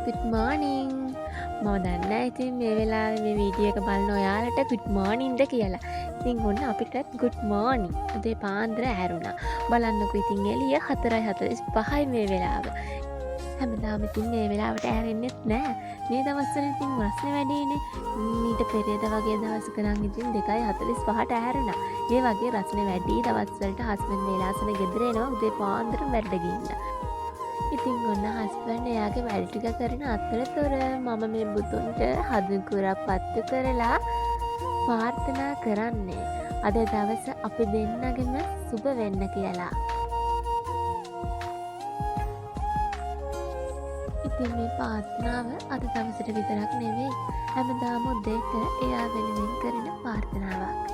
Good morning. මම දන්නේ නෑ ඉතින් මේ වෙලාවේ මේ වීඩියෝ එක බලන ඔයාලට ගුඩ් මෝර්නින්ද කියලා. ඉතින් ඔන්න අපිටත් ගුඩ් මෝර්නින්. උදේ පාන්දර ඇහැරුණා. බලන්නකෝ ඉතින් එළිය 4:45යි මේ වෙලාව. හැමදාම ඉතින් මේ වෙලාවට ඇහැරෙන්නෙත් නෑ. මේ දවස්වල ඉතින් රස්නේ වැඩිනේ. මීට පෙරේද වගේ දවසක නම් ඉතින් 2:45ට ඇහැරුණා. ඒ වගේ රස්නේ වැඩි දවස්වලට හස්බන්ඩ් වේලාසන ගෙදර එනවා උදේ පාන්දර වැඩ ගිහිල්ලා. ඉතින් ඔන්න හස්බන්ඩ් එයාගේ වැඩ ටික කරන අතරතුර මම මේ බුදුන්ට හඳුන් කුරක් පත්තු කරලා ප්‍රාර්ථනා කරන්නේ අද දවස අපි දෙන්නගෙම සුබ වෙන්න කියලා. ඉතින් මේ ප්‍රාර්ථනාව අද දවසට විතරක් නෙවෙයි, හැමදාම උදේට එයා වෙනුවෙන් කරන ප්‍රාර්ථනාවක්.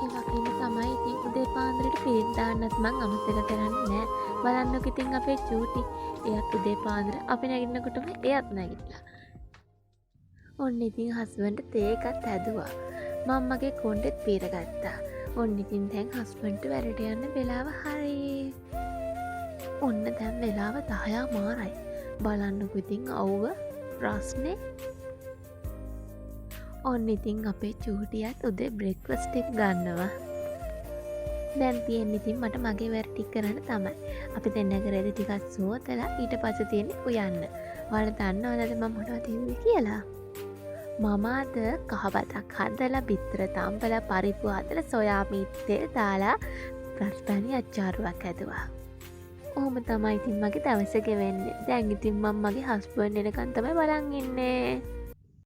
ඒ වගේම තමයි ඉතින් උදේ පාන්දරට පිරිත් දාන්නත් මං අමතක කරන්නේ නෑ. බලන්නකො ඉතින් අපේ චූටි එයත් උදේ පාන්දර අපි නැගිටිනකොටම එයත් නැගිටලා. ඔන්න ඉතින් හස්බන්ඩ් තේ එකත් හැදුවා. මං මගේ කොණ්ඩෙත් පීරගත්තා. ඔන්න ඉතින් දැන් හස්බන්ඩ්ට වැඩට යන්න වෙලාව හරි. ඔන්න දැන් වෙලාව 10:30යි. බලන්නකො ඉතින් අවුව රස්නේ. ඔන්න ඉතින් අපේ චූටියත් උදේ බ්‍රෙක්ෆාස්ට් එක ගන්නවා. දැන් තියෙන්නේ ඉතින් මට මගේ වැඩ ටික කරන්න තමයි. අපි දෙන්නගේ රෙදි ටිකක් සෝතලා ඊට පස්සේ තියෙන්නේ උයන්න. ඔයාලා දන්නවද අද මම මොනවද හිව්වේ කියලා? මම අද කහබතක් හදලා බිත්තර තම්බලා පරිප්පු හදලා සොයා මීට් තෙල් දාලා රස්පැණි අච්චාරුවක් හැදුවා. ඔහොම තමයි ඉතින් මගේ දවස ගෙවෙන්නේ. දැන් ඉතින් මම මගේ හස්බන්ඩ් එනකන් තමයි බලන් ඉන්නේ.